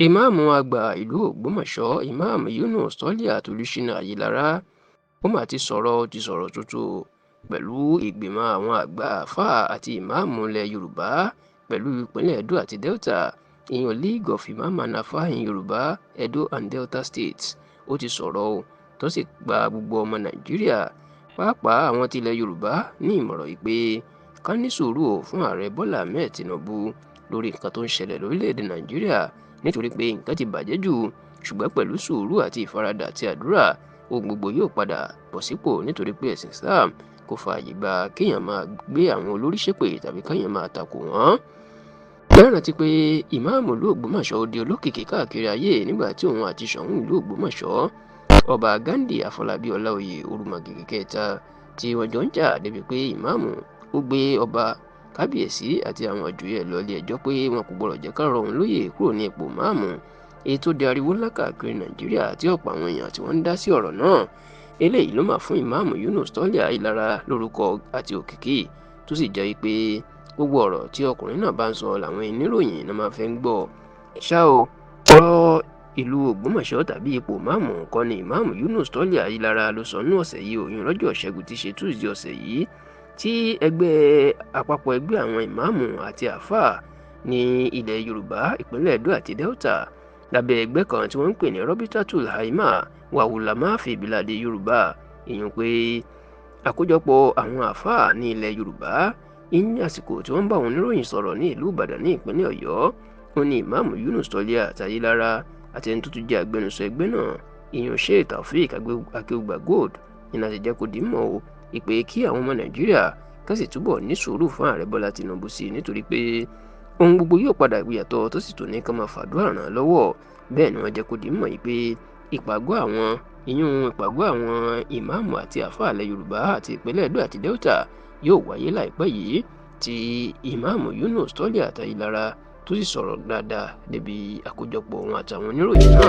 Ìmáàmù àgbà ìlú Ògbómọ̀ṣọ́, Imam Yunus Toliat Olùṣínà Ayílára, ó mà ti sọ̀rọ̀, ó ti sọ̀rọ̀ tuntun pẹ̀lú ìgbìmọ̀ àwọn àgbà àáfàá àti ìmáàmù ilẹ̀ Yorùbá pẹ̀lú ìpínlẹ̀ Edo àti Delta, ìyẹn League of Imam and Alfa in Yorùbá, Edo and Delta States. Ó ti sọ̀rọ̀ o, tó sì gba gbogbo ọmọ Nàìjíríà, pàápàá àwọn tilẹ̀ Yorùbá, ní ìmọ̀ràn yìí pé ká ní sùúrù o fún Ààrẹ Bọ́lá Ahmed Tinubu lórí nǹkan tó ń ṣẹlẹ̀ lórílẹ̀‐èdè Nàìjíríà, nítorí pé nǹkan ti bàjẹ́ jù, ṣùgbọ́n pẹ̀lú sùúrù àti ìfaradà àti àdúrà, ohun gbogbo yóò padà bọ̀ sípò, nítorí pé ẹ̀sìn Islam kò fààyè gba kéèyàn máa gbé àwọn olórí ṣépè tàbí kéèyàn máa takò wọ́n. Ẹ rántí pé ìmáàmù ìlú Ògbómọ̀ṣọ́ di olókìkí káàkiri ayé nígbà tí òun àti Ṣọ̀ún ìlú Ògbómọ̀ṣọ́, Ọba Ghandi Àfọlábí Ọláoyè Òrùmọ̀gìrì kẹta, tí wọ́n jọ ń jà débi pé ìmáàmù ó gbé ọba, kábíyèsí àti àwọn ìjòyè lọ ilé ẹjọ́ pé wọn kò gbọdọ̀ jẹ́ ká rọ òun lóyè kúrò ní ipò máàmù, èyí tó di ariwo ńlá káàkiri Nàìjíríà tí ọ̀pọ̀ àwọn èèyàn tí wọ́n ń dá sí ọ̀rọ̀ náà. Eléyìí ló máa fún ìmáàmù Yunus Toliat Ayílára lórúkọ àti òkìkí, tó sì jẹ́ pé gbogbo ọ̀rọ̀ tí ọkùnrin náà bá ń sọ làwọn oníròyìn náà máa fẹ́ ń gbọ́. Ṣá o, ọ̀rọ̀ ìlú Ògbómọ̀ṣọ́ tàbí ipò máàmù kọ́ ni ìmáàmù Yunus Toliat Ayílára ló sọ ní ọ̀sẹ̀ yìí, òyìn lọ́jọ́ Ìṣẹ́gun tí ṣe Tuesday ọ̀sẹ̀ yìí, tí ẹgbẹ́ àpapọ̀ ẹgbẹ́ àwọn ìmáàmù àti àáfàá ní ilẹ̀ Yorùbá, ìpínlẹ̀ Edo àti Delta, lábẹ́ ẹgbẹ́ kan tí wọ́n ń pè ní Robitatul Haima wa Ulama fi Biladi Yorùbá, ìyẹn pé àkójọpọ̀ àwọn àáfàá ní ilẹ̀ Yorùbá, ní àsìkò tí wọ́n bá àwọn oníròyìn sọ̀rọ̀ ní ìlú Ìbàdàn ní ìpínlẹ̀ Ọ̀yọ́, ó ní ìmáàmù Yunus Toliat Ayílára àti ẹni tó tún jẹ́ agbẹnusọ ẹgbẹ́ náà, ìyẹn Sheikh Taofeek Akeugba Gold, ní láti jẹ́ kó di mọ̀ o ìpè kí àwọn ọmọ Nàìjíríà ká sì túbọ̀ ní sùúrù fún Ààrẹ Bọ́lá Tinubu sí i, nítorí pé ohun gbogbo yóò padà yàtọ̀, tó sì tún ní ká máa fàdúrà ràn án lọ́wọ́. Bẹ́ẹ̀ ni wọ́n jẹ́ kó di mọ̀ pé ìpàgọ́ àwọn, ìyún ìpàgọ́ àwọn ìmáàmù àti àáfàá ilẹ̀ Yorùbá àti ìpínlẹ̀ Edo àti Delta, yóò wáyé láìpẹ́ yìí, tí ìmáàmù Yunus Toliat Ayílára tó sì sọ̀rọ̀ dáadáa níbi àkójọpọ̀ wọn àtàwọn oníròyìn náà.